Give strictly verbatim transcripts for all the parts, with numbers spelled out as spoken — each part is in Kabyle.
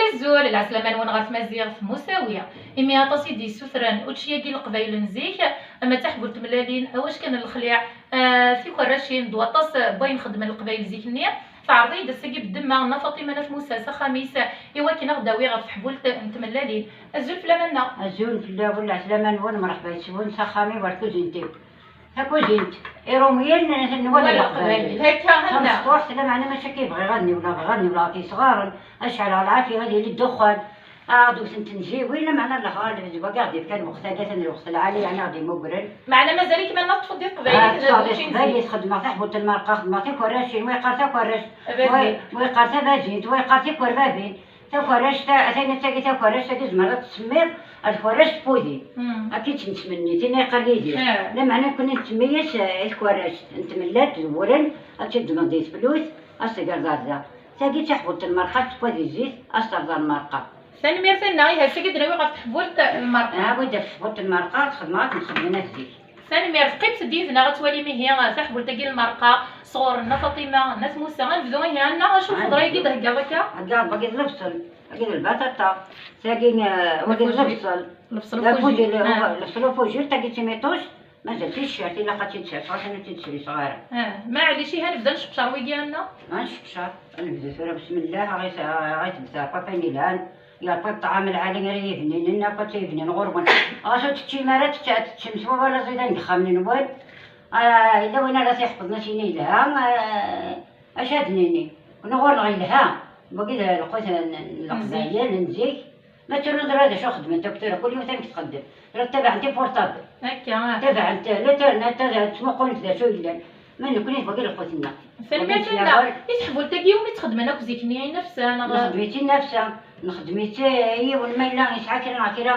Azul, lɛeslama-nwen ɣer tmaziɣt Musawi. Imi aṭas i d-yessutren učči-agi n Leqbayel n zik, ama d taḥbult n tmellalin, awackan n lexliɛ, ah, tikerracin d waṭas n wayen xeddmen Leqbayel zik-nni, teɛreḍ-iyi-d ass-agi beddemma Nna Faṭima n At Musa s axxam-is i wakken ad ɣ-d-tawi ɣef teḥbult n tmellalin. Azul fell-am a Nna. Azul fell-awen, lɛeslama-nwen, mṛeḥba yes-wen s axxam-iw ar tkuzint-iw. Takuzint, Iṛumyen n wala Leqbayel. Leqbayel, akka, a Nna. Tamecṭuḥt, lameɛna mačči akka i bɣiɣ ad niwleɣ, bɣiɣ ad niwleɣ ɣef yesɣaren, acḥal ɣer lɛafya ad yili ddexxan, ad aɣ-d-wten tenziwin, lameɛna Allah ɣaleb, d wagi aɣ-d-yefkan lweqt-agi, atan lweqt lɛali, yeɛni aɣ-d-imugren. Meɛna mazal-ikem a Nna teṭṭfeḍ di teqbaylit, ah, d teqbaylit, xeddmeɣ taḥbult n Lmerqa, xeddmeɣ tikerracin, wa yeqqar takerract, wa, wa yeqqar tabazint, wa yeqqar tikerbabin. Takerract-a, atan tagi takerract-agi tzemreḍ ad tsemmiḍ, ad kerract n wudi. Mm. Akka i tt-nettmenni, tin ay yeqqar Yidir. Ah. Lameɛna nekkni nettsemmi-yas, eh, takerract n tmellalt d wuren, ad tt-id-ddmeḍ di teflut, ad tt-tegreḍ ar da. Tagi d taḥbult n Lmerqa, tewwa di zzit, ad s-terreḍ ar Lmerqa. Tanemmirt a Nna, ihi ass-agi ad d-nawi ɣef teḥbult n Lmerqa. Ah, wid ɣef teḥbult n Lmerqa, txedmeɣ akken xedmen at zik. Tanemmirt, qqimet-d yid-neɣ ad twalim ihi taḥbult-agi n Lmerqa sɣur Nna Faṭima n At Musa. Ad nebdu ihi a Nna, acu n lxeḍra-agi d-theggaḍ akka? Heggaɣ-d wagi d lebṣel, wagi d lbaṭaṭa, tagi, eh, wagi d lebṣel. Lebṣel ufujil. Ah. Lebṣel ufujil, tagi d timiṭuct, mazal ticcert, ilaq ad tt-id-sers, ɣas ad tt-id-sriseɣ ara. Ah, maɛlic, ihi ad nebda nceqcar wigi a Nna? Ah, nceqcar, ad nebdu tura, bismillah, ɣis, ɣis tebda papa yelhan. Yerfa ṭṭɛam lɛali ara yebnin, akk ad tt-yebnin ɣur-wen. Ɣas ur teččim ara, tečč-, teččem s wawal aẓidan deg yexxamen-nwen. Ah, yella win ara t-iḥefḍen, ad s-yini yelha, ah, acu ad d-nini? Kunwi ɣur-neɣ yelha. Wagi d lqut n, n Leqbayel n zik. Ma truḍ ara d acu xeddment akk tura, kul yiwet amek txeddem. Tura ttabaɛent i portable. Akka, ah. Ttabaɛent l'internet, ad ttmuqulent d acu yellan. Ma nekkni d wagi lqut-nneɣ. Tanemmirt a Nna. I teḥbult-agi umi tt-xedmen akk zik-nni, i nnefsa neɣ? Nexdem-itt i nnefsa, nexdem-itt i yiwen ma yella yesɛa kra neɣ kra,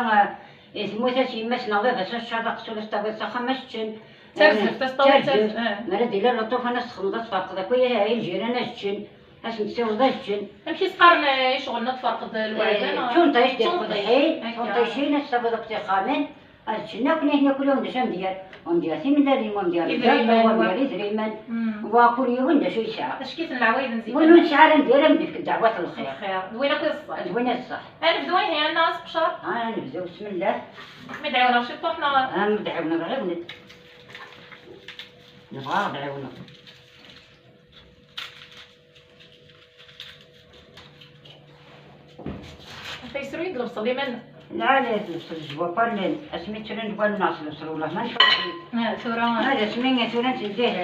eh, temmut-as yemma-s neɣ baba-s, ad tcaḍ aqessur, ad s-tawiḍ s axxam, ad s-ččen. Tarzeft, ad s-tawiḍ. Eh, tarzeft, eh. Mi ara d-yili luṭufan, ad s-texdmeḍ, ad tferqeḍ akk i, i ljiran, ad s-ččen, ad sen-tessiwḍeḍ ad s-ččen. Amek i s-qqaren, eh, i ccɣel-nni ad tferqeḍ lweɛd, eh, neɣ? D tunṭict, d tunṭict. Tunṭict, eh. Ad s-ččen akk tixxamin. Ad ččen akk nitni, kul yiwen d acu amedya. Wa amedya timellalin, wa amedya idrimen, wa amedya idrimen. Mm. Wa kul yiwen d acu yesɛa. Acki-ten leɛwayed n zik. Win ur nesɛi ara amedya, ara m-d-yefk ddeɛwat n lxir. Lxir. D win akk i d ṣṣeḥ. D win i d ṣṣeḥ. Ad nebdu ihi a Nna aseqcer? Ah, ad nebdu, bismillah. Mi d-ɛiwneɣ ciṭuḥ neɣ? Ah, mi d-ɛiwneɣ, ɛiwnet. Nebɣa ad ɛiwneɣ. Anta yesru-yi-d lebṣel iman? Lɛali lebṣel, jwa pallen, asmi ttren wannaɣ s lebṣel, wallah ma nḥuss. Ah, tura. Ah, d asmi tura ntendih,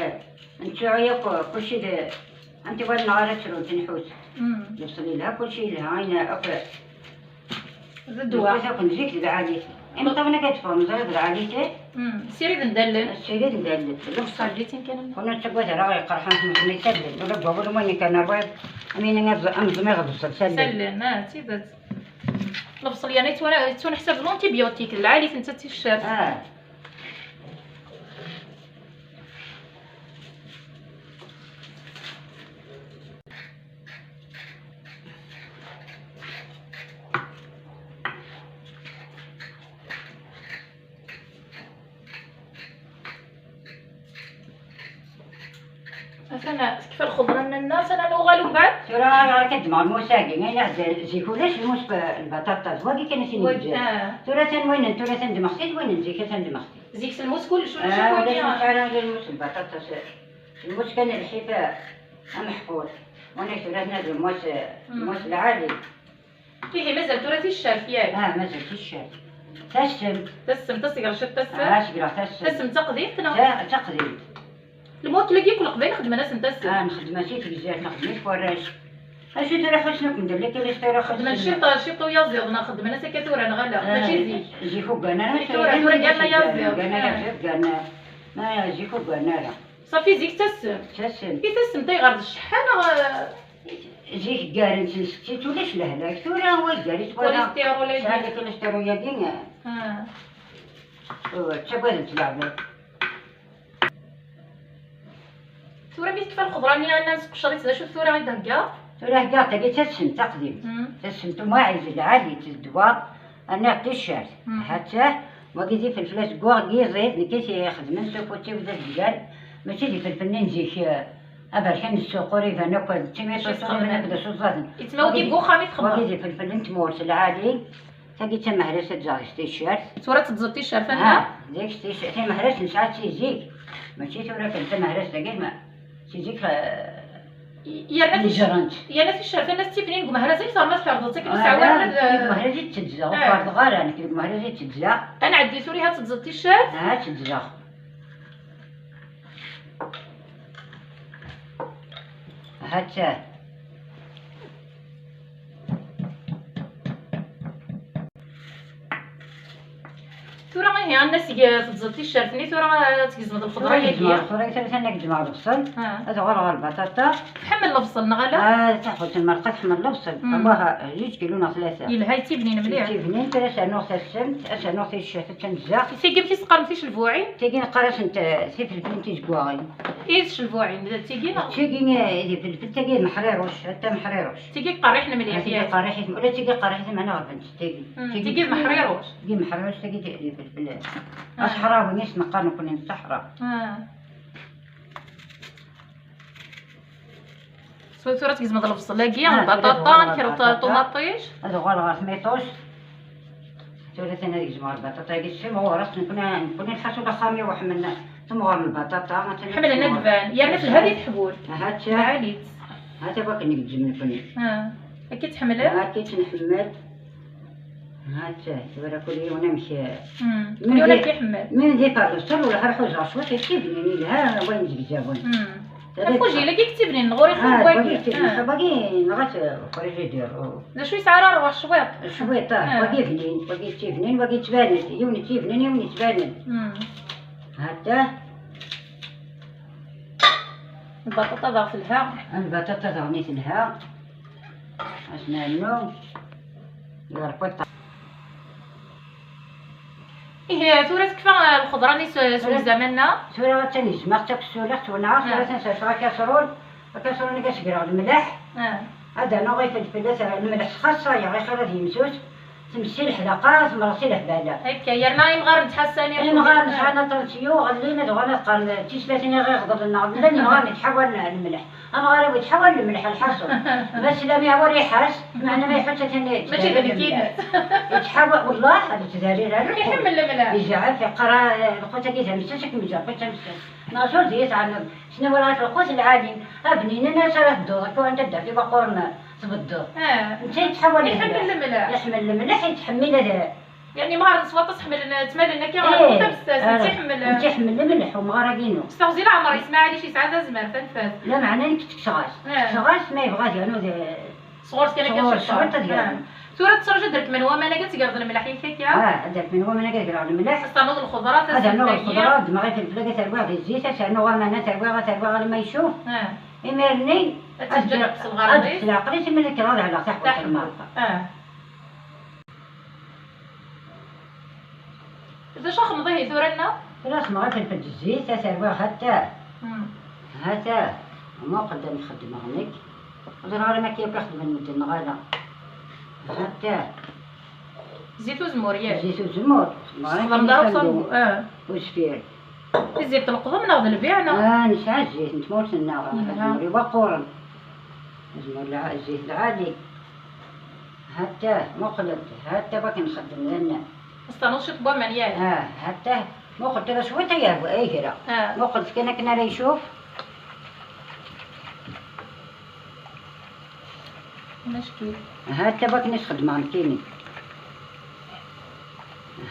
nettuɣ yakk, kulci d, anti wannaɣ ara ttrun, tenḥut. Mm. Lebṣel yelha, kulci yelha, ayen akk. D ddwa. Lqut akk n zik d lɛali. Imeṭṭawen akka d-ffɣen, ẓriɣ d lɛali-t. Mm. Sirid n dallen. Sirid n dallen. Xerǧit-in kan. Ur nettagad ara iqerḥan, neẓmi sallen. Ula deg wawal n wayen kan rwiḍ, am ini aẓ-, am ẓmiɣ lebṣel sallen. Sallen, ah, d tidet. Lebṣel yerna yettwana-, yettwaneḥsab d l'antibiotique, d lɛali-t netta d ticcert. Ah. Atan tekfa lxeḍra-nni, atan ad nuɣal umbeɛd. Tura ara k-ddmeɣ lmus-agi, ayen iɛeddan zik ulac lmus n lbaṭaṭa, d wagi kan i t-in-yeǧǧan. Ah. Tura atan wayen n tura atan ddmeɣ-t-id, wayen n zik atan ddmeɣ-t-id. Zik s lmus kullec, ulac akk wagi. Ah, ulac, ur nesɛi ara lmus n lbaṭaṭa, s lmus kan lḥif ameḥqul. Wana tura atan lmus, lmus lɛali. Ihi mazal tura ticcert, yak? Ah, mazal ticcert. Tassemt. Tassemt, ad segreɣ ciṭ tassemt? Ah, segreɣ tassemt. Tassemt d taqdimt, neɣ? Ta-, d taqdimt. Lmuwakel-agi akk Leqbayel xeddmen-asen tassemt? Ah, nxeddem-as i tegzirt, nxeddem-as i warrac. Acu tura ḥussen akk medden, la kilister tura ḥussen. Xeddmen ciṭ, ciṭ uyaziḍ, neɣ xeddmen-as akka tura, neɣ ala? Ah, mačči zik. Zik ur ggan ara, tura, tura ggan ayaziḍ. Ggan ayaziḍ, ggan, ah, zik ur ggan ara. Ṣafi zik d tassemt. D tassemt. I tassemt ayɣer d cceḥḥa neɣ, eh? Zik ggaren-tt s ttit ulac lehlak, tura wa ggar-itt wala. Cholestérol-agi. Sɛan lkolestérol-agi, ah. Ttagaden-tt leɛbad. Tura mi tekfa lxeḍra-nni, a Nna, nesqeccer-itt, d acu tura i d-theggaḍ? Tura heggaɣ tagi d tassemt taqdimt. Mm. Tassemt umaɛiz lɛali, d ddwa. Rniɣ ticcert. Mm. Hatta, wagi d ifelfel-a seg waɣ n yiẓid, nekk i t-ixedmen s ufus-iw d azeggal, mačči d ifelfel-nni n zik, eh, Aberkan n ssuq ur iban akk, d timiṭuṣ ur iban akk d asuẓaden. Yettmawgi deg uxxam i txedmeḍ. Wagi d ifelfel n tmurt lɛali. Tagi d tamehrast ad tẓer s ticcert. Tura teẓẓiḍ ticcert, ha, deg ticcert. Tamehrast nesɛa-tt si zik. Mačči tura kan, tamehrast-agi ma si zik, eh, yerna ticcert, yerna ticcert, yerna d tibnin deg umehraz i terna tkerḍeḍ-tt akken ur sɛu ara. Deg umehraz i tt-ttezzeɣ, ur kerḍeɣ ara nekk, deg umehraz i tt-ttezzeɣ. Ad nɛeddi tura, ha, teẓẓiḍ ticcert? Ha, tt-ttezzeɣ. Ha-tt-a. Tura ihi, anna seg teẓẓiḍ ticcert-nni, tura ad tgezmeḍ lxeḍra-agi. Lxeḍra-agi, tura atan ad gzmeɣ lebṣel. Ah. Ad uɣaleɣ ɣer lbaṭaṭa. Tḥemmel lebṣel neɣ ala? Ah, taḥut lmerqa tḥemmel lebṣel. Mm. Awa, zuǧ kilu neɣ tlata. Yelha, yettibnin mliḥ. Yettibnin, tura ad s-rnuɣ tasemt, ad s-rnuɣ ticcert, ad tamezzeɣ. Tigi amek i s-teqqarem, ticelbuɛin? Tigi neqqar-asent, eh, tifelfilin tizeggaɣin. I tcelbuɛin, d tigi neɣ? Tigi, eh, d ifelfel, tagi d meḥriruc, atta meḥriruc. Tigi qerriḥen mliḥ, ah, tigi yak? Qerriḥit, ula d tigi qerriḥit, meɛna ɣerbent tigi. Mm, tigi d meḥriruc. Tigi meḥriruc, tagi d ifelfel. Ah. Aṣeḥrawi i s-neqqar nekkni n ṣṣeḥra. Ah. So, tura tgezmeḍ lebṣel-agi, ah, lbaṭaṭa, tura ad uɣaleɣ ɣer lbaṭaṭa. Ṭumaṭic. Ad uɣaleɣ ɣer tmiṭuct. Tura tana ad gezmeɣ lbaṭaṭa-agi s timɣuret, nekkni, nekkni lḥaṣul axxam-iw ḥemmlen timɣur n lbaṭaṭa. Ḥemmlen ad d-ban, yerna telha di teḥbult. Aha-tt. Lɛali-tt. Ha-tt akk akken i gezzem nekkni. Ah, akka i tt-ḥemmlem? Akka i tt-nḥemmel. Ha-tt, tura kul yiwen amek. Hmm. Kul yiwen amek iḥemmel. Min di parlestor wala ḥerḥuzeɣ cwiṭ, yettibnin yelha wayen zegzawen. Hmm. Afujil-agi yettibnin ɣur-i xir n wagi. Wagi neɣ-at frigidaire. D acu yesɛa ara rrwaḥ cwiṭ? Cwiṭ, ah. Wagi bnin, wagi yettibnin, wagi yettban-d. Yiwen yettibnin, yiwen yettban-d. Hmm. Ha-tt-a. Lbaṭaṭa daɣ telha. Lbaṭaṭa daɣen i telha. Ad s-nernu lberquṭa. Ihi, tura tekfa lxeḍra-nni s, s tura, ulzaman-a? Tura attan gezmeɣ-tt akk, ssuliɣ-tt, wenɛeɣ, tura, ah, attan serseɣ akaṣrul, akaṣrul-nni ad s-greɣ lemleḥ. Ah. Ad d-rnuɣ ifelfel, ad s-, lemleḥ sxaṣṣayeɣ, i xir ad yemsus, tmes si leḥdaqa, temreḍ si lehbala. Akka, yerna imɣaren ttḥassan i imɣaren sɛan aṭansyu, ɣellin, ad uɣalen ad qqaren d tislatin i ɣ-iɣeḍlen, neɣ llan imɣaren yettḥawalen lemleḥ. Amɣar-iw yettḥawal lemleḥ, lḥaṣul. Ma slam iɛwar iḥas, meɛna ma iḥuss atan yettdarir lemleḥ. Mačči d nekkinat. Yettḥawal, wellah, ad yettdarir ar lqut. Iḥemmel lemleḥ. Yezɛef, yeqqar, ah, lqut-agi d amessas, ad kem-yeǧǧ Rebbi d tamessast. Neɣ ur d iyi-tɛenneḍ. Sna walaɣ lqut lɛali, abninen ass ara tedduḍ, akka anta ddaw iwaqquren tbeddeḍ. Ah. Netta yettḥawal lemleḥ. Iḥemmel lemleḥ. Iḥemmel lemleḥ, yettḥemmil ad Yeɛni, imɣaren s waṭas ḥemmlen, ttmalen akka ɣer, eh, tamessast, eh, netta iḥemmel. Netta iḥemmel lemleḥ, umɣar-agi-inu. S teɣzi leɛmer yesɛa, ɛli, yesɛa tazmert, tanfat. Lameɛna nekk ttekkseɣ-as. Eh. Ttekkseɣ-as, ma yebɣa ad yernu d, sɣur-s kan akka sɣur-s cwiṭ ad yernu. Eh. Tura tettraǧu ad rekmen waman-agi, ad tegreḍ lemleḥ-ik akka? Ah, ad rekmen waman-agi, ad greɣ lemleḥ. Ad ternuḍ lxeḍra, ad rnuɣ lxeḍra, ad ddmeɣ ifelfel-agi, ad t-rwiɣ di zzit, ad s-rnuɣ aman, ad t-rwiɣ, ad t-rwiɣ alamma yecuf. Eh. Imiren-i, ad teǧǧeḍ leɛqel-is, ad ǧǧeɣ leɛqel-is, imi ad kkreɣ ad ɛelleɣ taḥbult n lmerqa. Eh. D acu xedmeḍ ihi tura-nneɣ? Tura xedmeɣ afelfel d zzit, ad t-rwiɣ ha-t-a. Hmm. Ha-t-a. Muqel-d amek xeddmeɣ nekk. Ur ẓriɣ ara ma akka yakk i xeddmen medden neɣ ala. Ha-t-a. Zzit uzemmur, yak? Zzit uzemmur. Xedmeɣ akken ara ufan, ah, uzfir. Zzit n leqḍem neɣ d lbiɛ, neɣ? Ah, nesɛa zzit n tmurt-nneɣ. Yelha. Azemmur iwaqquren. Azemmur lɛa-, zzit lɛali. Ha-t-a, muqlet, ha-t-a wakken nxeddem d annan. Ad s-ternuḍ cwiṭ n waman, yak? Ah, ha-t-a, muqel tura cwiṭ ay, ay gra. Ah. Muqlet kan akken ara icuf. Ulac kif. Ha-t-a wakken i s-xeddmeɣ nekkini.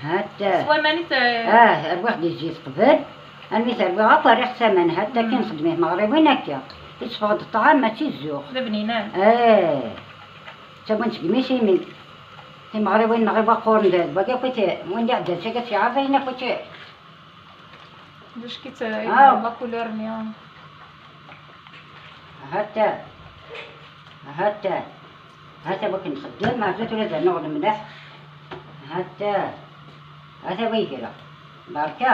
Ha-t-a. S waman i t-, ah, rwiɣ di zzit qbel. Armi t-rwiɣ akk, rriɣ-t s aman. Ha-t-a, mm, kan xeddmen tmeɣriwin akka. Yetteffeɣ-d ṭṭɛam, mačči zzux. D abninan. Eh. Ttawin seg yimi s yimi. Timeɣriwin-nneɣ iwaqquren d, d wagi akk i t-, win d-iɛeddan s akka tt-iɛerḍ ayen akk i tt-, d acu-k-itt, ah, la couleur-nni? Ha-t-a. Ha-t-a. Ha-t-a wakken nxeddem, ha-t-a tura ad rnuɣ lemleḥ. Ha-t-a. Ha-t-a wa igra. Barka.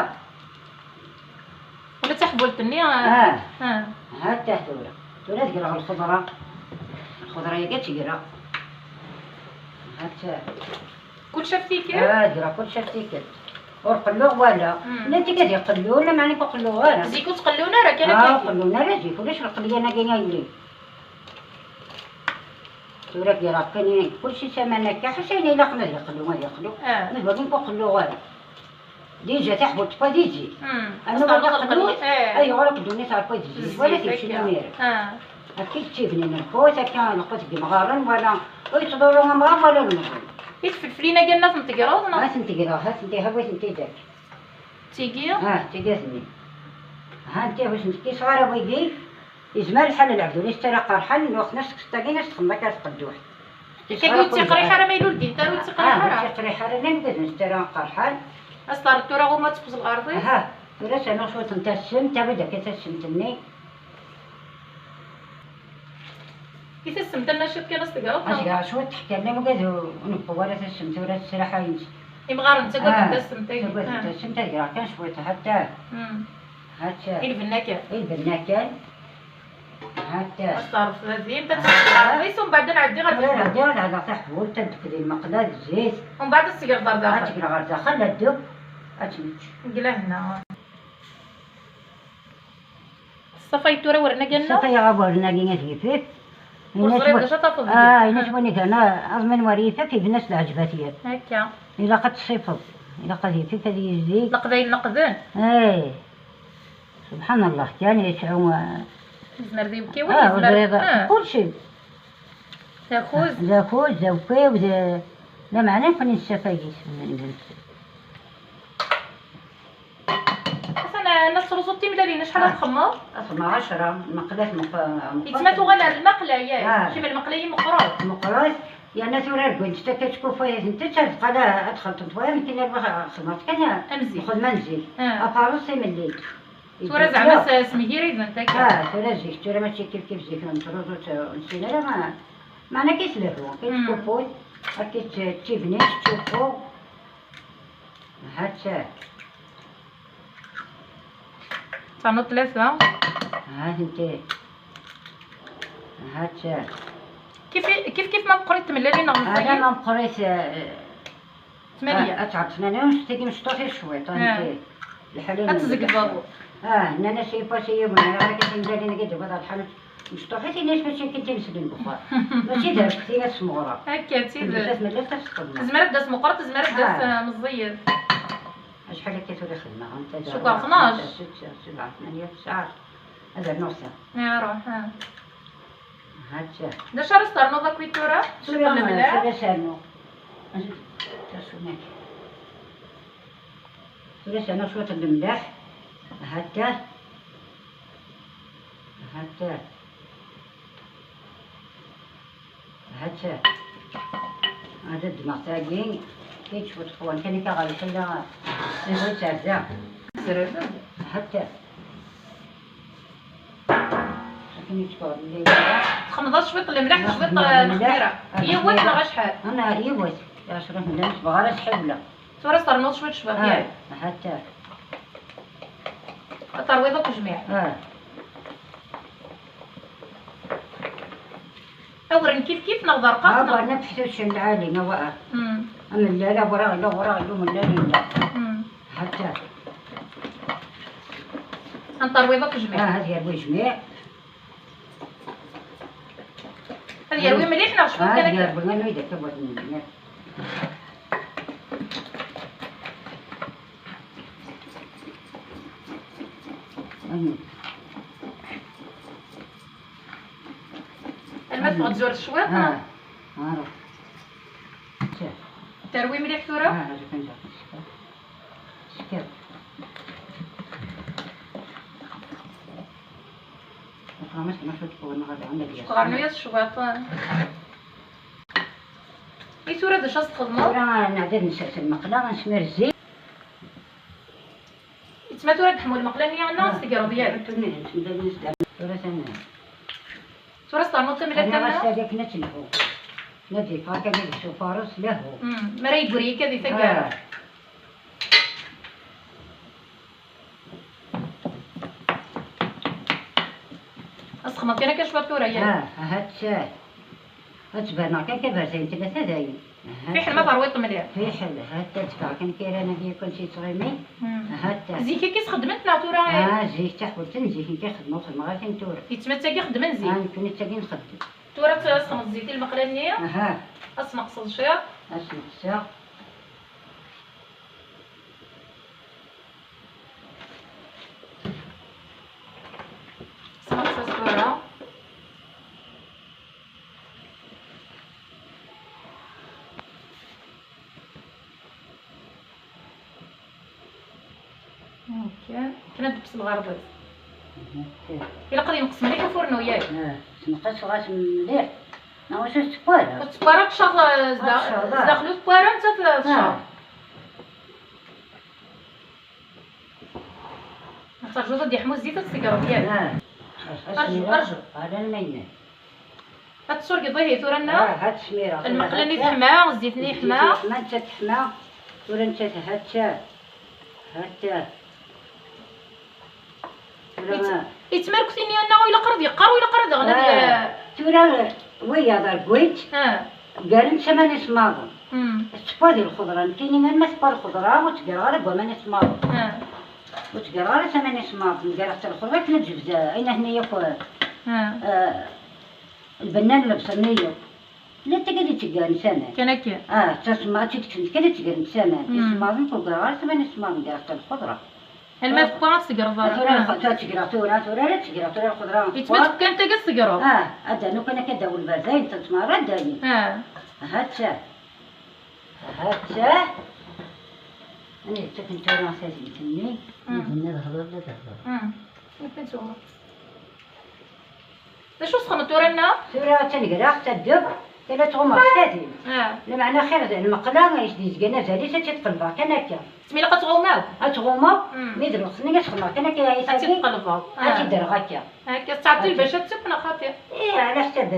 Ula d taḥbult-nni, ah. Ah. Ah. Ha-t-a tura. Tura ad greɣ lxeḍra. Lxeḍra-agi ad tt-greɣ. Ha-t-a. Kullec ɣef tikkelt? Ah, greɣ kullec ɣef tikkelt. Ur qelluɣ wala. Mm. Nnan-t-id ad iqellu, lameɛna ur qelluɣ ara. Zik ur ttqellun ara, kan akka. Ah, ur qellun ara zik, ulac lqelyan-agi a yelli. Tura kra kan, kulci s aman akka, ḥaca ayen ilaqen ad iqellu, ad iqellu. Ah. Ma d wagi ur qelluɣ ara. Déjà taḥbult tewwa di zik. Mm. Ana wagi qelluɣ, eh. Ayɣer akk ddunit ɣer tewwa di zik, wala tikci imir. Ah. Akka i d-ttibnin lqut, akka lqut deg yemɣaren, wala ur yettḍurru amɣar wala lemẓi. I tfelflin-agi nna tent-tegreḍ, neɣ? Ha tent-tegreɣ, ha tent-iha wa tent-idak. Tigi? Ah, tigi-nni. Ha nti ur tent-kkis ara wigi, yezmer lḥal lɛebd ur yessetara qerḥan, lweqt nnas tekseḍ-agi, nnas texdem akka tqedduḥt. Tagi ur ttiqriḥ ara, ma yella ur ddint ara ur ttiqriḥ ara. Ah, ur ttiqriḥ ara, llan wid nessetara qerḥan. As-terreḍ tura ɣur-m ad teqqez lɣerḍ-is? Aha, tura sɛiɣ cwiṭ n tassemt, awi-d akka tassemt-nni. I tassemt-a nna ciṭ kan ad s-tegreḍ, neɣ? Azga cwiṭ teḥkan, la wigad ur newwi ara tassemt, ur as-sraḥayent. Imɣaren ttagaden tassemt-agi. Ttagaden tassemt, ad greɣ kan cwiṭ, hatta. Mm. Hatta. I lbenna kan. I lbenna kan. Hatta. Ad s-terreḍ tazim, ad s-terreḍ is, umbeɛd ad nɛeddi ɣer tazim. Tura nɛeddi ad ɛeddeɣ taḥbult, ad d-tekdi lmeqla d zzit. Umbeɛd ad s-tegreḍ ɣer daxel. Ad tegreɣ ɣer daxel, ad ddub, ad tmečč. Deg lehna. Ṣṣafay tura wernagi-nneɣ? Ṣṣafay aɣ wernagi ad yifif. Ur ẓriɣ d acu ad tafeḍ deg-i. Ah, ini-as win igan aẓmi n wer yifif, iban-as d ɛejbat yir. Akka. Ilaq ad t-tṣifeḍ. Ilaq ad yifif, ad yezdi. Leqbayel neqden. Eh. Subḥan Allah, kan yesɛu, ah, yezmer d ibki, ah, win yezmer, ur ẓriɣ, ah, kulci. D akud? D akud, d awkiw, d, lameɛna nekkni nessafag-it. Atan, ah, la tettruẓuḍ timellalin, acḥal ara txemmeḍ? Ad xemmeɣ ɛecra, lmeqla-s meqqer. Yettma tuɣal ar lmeqla, yak. Ah. Kemm lmeqla-yi meqqret. Meqqret, yerna tura rgant takka tkufayat n tetta, tebqa la ad xelṭent wayeḍ, nekkini ad xedmeɣ kan am zik. Nxeddem am zik. Ah. Afaṛes imellil. Tura zeɛma s-, smeggirident akka. Ah, tura zik, tura mačči kif kif zik, nettruẓu, ur nessin ara, ma, meɛna kif lehhu, kif tkufut, akka tt-, ttibnin, tettcuffu. Hatta. Ternuḍ tlata. Ha tenti. Hatta. Kif, kif, kif ma meqqrit tmellalin neɣ meẓẓiyit? Ala ma meqqrit, eh, tmanya. Ah, ad tɛeṭṭ tmanya, ur tagi mecṭuḥit cwiṭ, ah, nenti. Lḥal ad tzegdeḍ. Ah, nnan-as i Pasi yiwen, ara akka tmellalin-agi d-tewwiḍ ɣer lḥanutt. Mecṭuḥit, ini-as mačči akken timesli n wexxam. Mačči d arekti ad smeɣreɣ. Akka, d tidet. Tezmer ad d-tas meqqret, tezmer ad d-tas, ah, meẓẓiyet. Acḥal akka tura xedmeɣ? Anta d cukkeɣ tnac. Setta, sebɛa, tmanya, tesɛa. Ad rnuɣ ta. Iruḥ, ha. Hatta. D acu ara s-ternuḍ akk i tura? Tura, cwiṭ n lemleḥ. Tura s-rnuɣ. Tasumaki. Tura s-rnuɣ cwiṭ n lemleḥ. Hatta. Hatta. Hatta. Ad ddmeɣ tagi. Kečč ur tqwan kan akka ɣer lḥila. Ihi terza. Hatta. Akken i teffeɣ lli. Txemḍeḍ cwiṭ lemleḥ, cwiṭ n lxmira. Yiwet neɣ acḥal? Ana yiwet. Yeɛcer-it mella ur tebɣa ara sḥiwla. Tura ternuḍ cwiṭ ccbab, ah, yak? Hatta. Ad terwiḍ akk jmiɛ. Ah. Awren kif kif neɣ d arqaq? Ah, neɣ? Berna teḥtucin lɛali, ma wa'a. Mm. Amellal, awraɣ, illa, awraɣ, illa, amellal, illa. Mm. Hatta. Ad terwiḍ akk jmiɛ. Ah, ad yerwi jmiɛ. Ad yerwi mliḥ neɣ cwiṭ kan akka? Ad yerwi, anwa i d akka bɣiɣ ad yerwi. Anwa? Alma tebɣa tzur cwiṭ, neɣ? Ah, ah. Terwi mliḥ tura? Ah, acu kan jaɣ. Ckeṛ. Ckeṛ rnu-yas cwiṭ. I tura d acu ad txedmeḍ? Tura nɛedda ad nsers lmeqla, ad nesmir zzit. Yettma tura ad d-ḥmu lmeqla-nni, neɣ ad s-tegreḍ yal? Tura tama. Tura s-ternuḍ tamellalt tama? Akken ad telhu. Ma d-yeffeɣ akka deg ufares, lehhu. Mm, mi ara yeggri akka di taggara. Ah. Ad s-texmeḍ kan akka cwiṭ tura, yak? Ah, ahat. Ad tberneɣ kan kaberzayen tlata dayen. Fiḥel ma terwiḍ mliḥ. Fiḥel, ha-t-a ttbeɛ kan kiran ad yakun si tɣimi. Hmm. Ha-t-a. Zik akka i s-xeddment neɣ tura? Ah, zik, taḥbult n zik nekk i xedmeɣ, ur xedmeɣ ara tin tura. Yettma d tagi xeddmen zik? Ah, nekkni d tagi nxeddem. Tura ad tesxenzeḍ zik i lmeqla-nni? Aha. Ad tneqseḍ ciṭ? Ad sneqseɣ. Sneqseɣ tura. Ok. Kna deg-s lɣerḍ-is. Ok. Ilaq ad yenqes mliḥ ufurnu, yak? Ah, tenqes ɣas mliḥ. Neɣ ur tettewwa ara. Ur tettewwa ara, tecceḍ, eh, zda-, tecceḍ, ah. Zdaxel ur tettewwa ara, nettat, eh, tecceḍ. Ah. Terjuḍ ad d-yeḥmu zzit, ad t-tegreḍ, yak? Ah. Arju, arju. Ala lmayna. Ad tsurgeḍ ihi tura, nneɣ? Ah, ha-tt smireɣ. Lmeqla-nni teḥma, zzit-nni yeḥma. Zzit-nni yeḥma, netta teḥma. Tura netta ha-tt-a. Ha-tt-a. Tura ma- Yettmark tinna, nneɣ, ilaq ara ad yeqqar, u ilaq ara daɣen ad, ah, tura wiyaḍ ar gwent, ah, garen-tt aman isemmaḍen. Hmm. Tettewwa di lxeḍra, nekkini alma tewwa lxeḍra, ur tt-greɣ ara deg waman isemmaḍen. Ah. Ur tt-greɣ ara s aman isemmaḍen, greɣ-tt lxeḍra akken ad tejbed, ayen aten yakk, ah, eh, lbenna n lebṣel-nni yakk. Llant tagi d-itteggaren s aman. Kan akka. Ah, d tasemmaḍt i yekksen kan ad tegrent s aman. Mm. Isemmaḍen, ur greɣ ara s aman isemmaḍen, greɣ-tt lxeḍra. Alma tewwa ad tegreḍ ara. Tura, ah, lxeḍra tegreɣ tura, tura ara tegreɣ, tura lxeḍra. Yettma tewwa kan tagi ad tegreḍ. Ah, ad d-rnu kan akka ddaw lberdayen, tent merra ddayen. Ah. Ha-tt-a. Ha-tt-a. Ani yettaken tura tazit-nni? Mm. Nna d hḍer, la d hḍer. Mm. Akken tura. D acu sexneḍ tura, nna? Tura attan greɣ-tt adeg, tella tɣummer s tadin. Ah. Lameɛna xir d lmeqla, is d-yezgan azal-is, ad tt-id-qelbeɣ kan akka. Tmi ilaq ad tɣummeḍ? Ad tɣummeḍ, mm, mi d lweqt-nni ad txedmeḍ kan akka, ad tt-id-qelbeḍ. Ad tt-id-rreɣ akka. Akka, tettɛeṭṭil bac ad tekk neɣ xaṭi? Ih, ɛla ḥsab.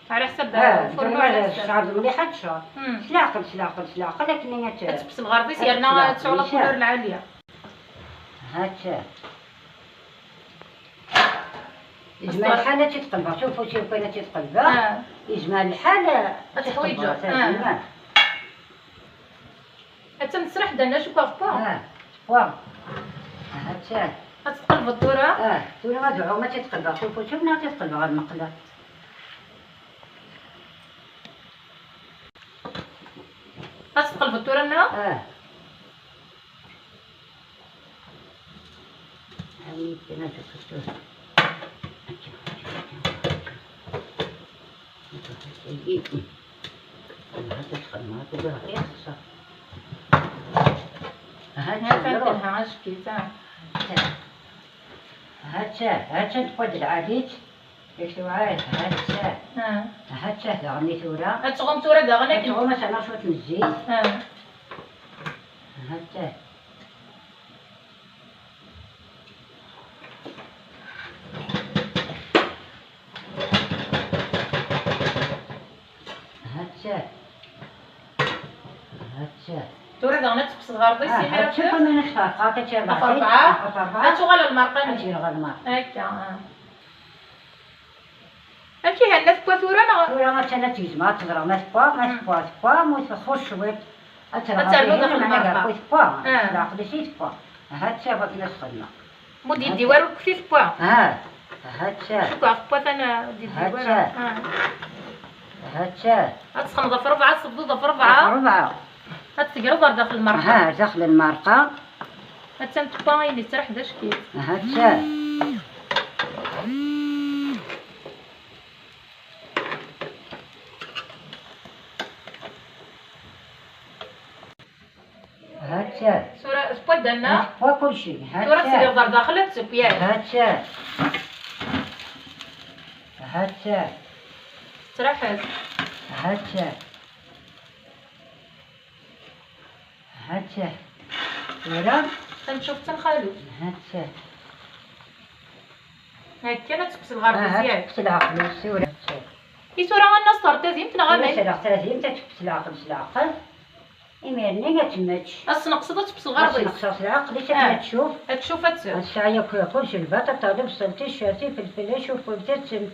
Ɛla ḥsab, ah, lfurnu, ɛla ḥsab. Tecɛel mliḥ ad tecɛel. Mm. S leɛqel, s leɛqel, s leɛqel, akken ad tt-, ad tekkes lɣerḍ-is, yerna ad tesɛu la couleur lɛaliya. Ha-tt-a. Yezmer lḥal ad tt-id-qelbeɣ, s ufus-iw kan ad tt-id-qelbeɣ. Ah. Yezmer lḥal ad tt-id-qelbeɣ, ah. Attan tesriḥ-d, nna cukkeɣ tewwa. Ah, tewwa. Ah, ha-tt-a. Ad tt-tqelbeḍ tura? Ah, tura ad ɛum ad tt-id-qelbeɣ s ufus-iw neɣ ad tt-id-qelbeɣ ɣer lmeqla. Ad tt-tqelbeḍ tura, nna? Ah. Ha-tt-a, ha-tt-a tewwa-d lɛali-tt. Yak tewɛer, ha-tt-a. Ah. Ha-tt-a daɣen i tura. Ad tɣum tura daɣen akken. Ad tɣum, ad ternu cwiṭ n zzit. Ah. Ha-tt-a. Ha-tt-a. Ha-tt-a. Tura daɣen ad tekkes lɣerḍ-is, ah, imir ha-tt-a, ad tt-, ɣef rebɛa. Ɣef rebɛa. Ad tuɣal lmerqa-nni. Ad tuɣal lmerqa. Akka, ah. Amek ihi, nna tewwa tura, neɣ? Tura attan ad tegzem, ad teẓreɣ ma tewwa, ma, mm, tewwa, tewwa, ma txuṣ cwiṭ. Ad ternuḍ daxel lmerqa. Tewwa. Ah. Leɛqel-is i tewwa. Ha-tt-a, akken ad xedmeɣ. Ma ur d-yeddi wara ur tewwa. Ah, ha-tt-a. Cukkeɣ tewwa tana ur d-yeddi wara. Ha-tt-a. Ah. Ha-tt-a. Ad txedmeḍ ɣef rebɛa, ad tebduḍ ɣef rebɛa. Ɣef rebɛa. Ad tegreḍ ar daxel lmerqa. Ha, daxel lmerqa. Attan tewwa ayen yettraḥ d acekk-it. Ha-tt-a. Ha-tt-a. Tura tewwa-d, nna? Tewwa kulci. Ha-tt-a. Tura tegreḍ ar daxel ad tekk, yak? Ha-tt-a. Ha-tt-a. Tettraḥ-d. Ha-tt-a. Ha-tt-a. Tura. Ad neččuf d tanxalut. Ha-tt-a. Akken ad tekkes lɣerḍ-is, yak? Ad tekkes lɛeql-is, tura. I tura, a nna, ad s-terreḍ tadimt neɣ amek? Tura ad s-rreɣ tadimt, ad tekkes lɛeql s leɛqel. Imir-nni ad temmečč. Ad s-tneqseḍ ad tekkes lɣerḍ-is. Ad s-neqseɣ s leɛqel-is akken ad tcuf. Ad tcuf, ad tcuf. Ad tesɛu yakk kullec, lbaṭaṭa, lebṣel, ticcert, ifelfel, acuffuf, tasemt.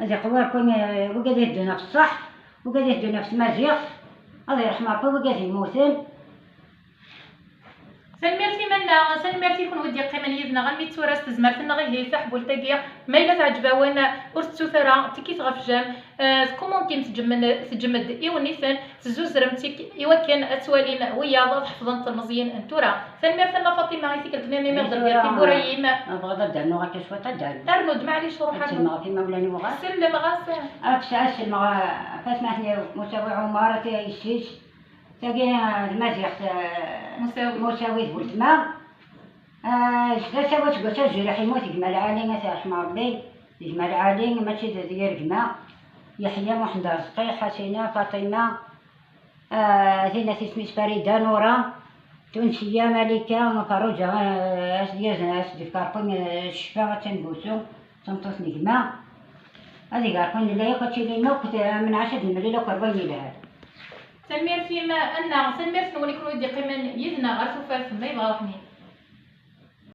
ad iqwi Ṛebbi, eh, wigad iheddun ɣef ṣṣeḥ, wigad iheddun ɣef tmaziɣt, ad irḥem Ṛebbi wigad yemmuten. Tanemmirt i Tanemmirt i kenwi d-yeqqimen yid-neɣ almi d tura s tezmert-nneɣ. Ihi taḥbult-agi, ma yella teɛǧeb-awen, ur tettut ara, tikkit ɣef jam, eh, tkumuntim, tejjem-d iwenniten, tezzuzrem-tt i wakken ad twalin wiyaḍ, ad ḥefḍen telmeẓyin n tura. Tanemmirt a Nna Faṭima i tikkelt-nni imi ɣ-d-tefkiḍ tiwwura-yim. Ma tebɣiḍ ad d-rnuɣ akka cwiṭ, ad d-rnuɣ. Rnu-d, maɛlic, ruḥ rnu. Ad sellmeɣ ɣef yimawlan-iw ɣas. Sellem ɣas. Ad s-, ad sellmeɣ ɣef atmaten-iw, Musawi Ɛumar, at yessi-s, tagi, eh, tmaziɣt, eh, Musawi. Musawi d weltma. Ah, d asawa seg wass azul, iḥimu d gma Lɛali, ad t-yerḥem Rebbi. D gma Lɛali, mačči d, d yir gma. Yeḥya Muḥend Arezqi, Ḥasina, Faṭima, ah, tinna tisem-is Farida, Nura, Tunsiya, Malika, Ferruǧa, ah, as-d-yazen, as-d-yefk Rebbi, ah, ccfa, attan deg wusu, d tameṭṭut n gma. Ad iger Rebbi nella yakk, ad tilim akk, ah, menɛac ad nemlil akk ar wayen yelhan. Tanemmirt-im a Nna, tanemmirt-nwen i kenwi d-yeqqimen yid-neɣ ɣer tufat, ma yebɣa ṛuḥnin.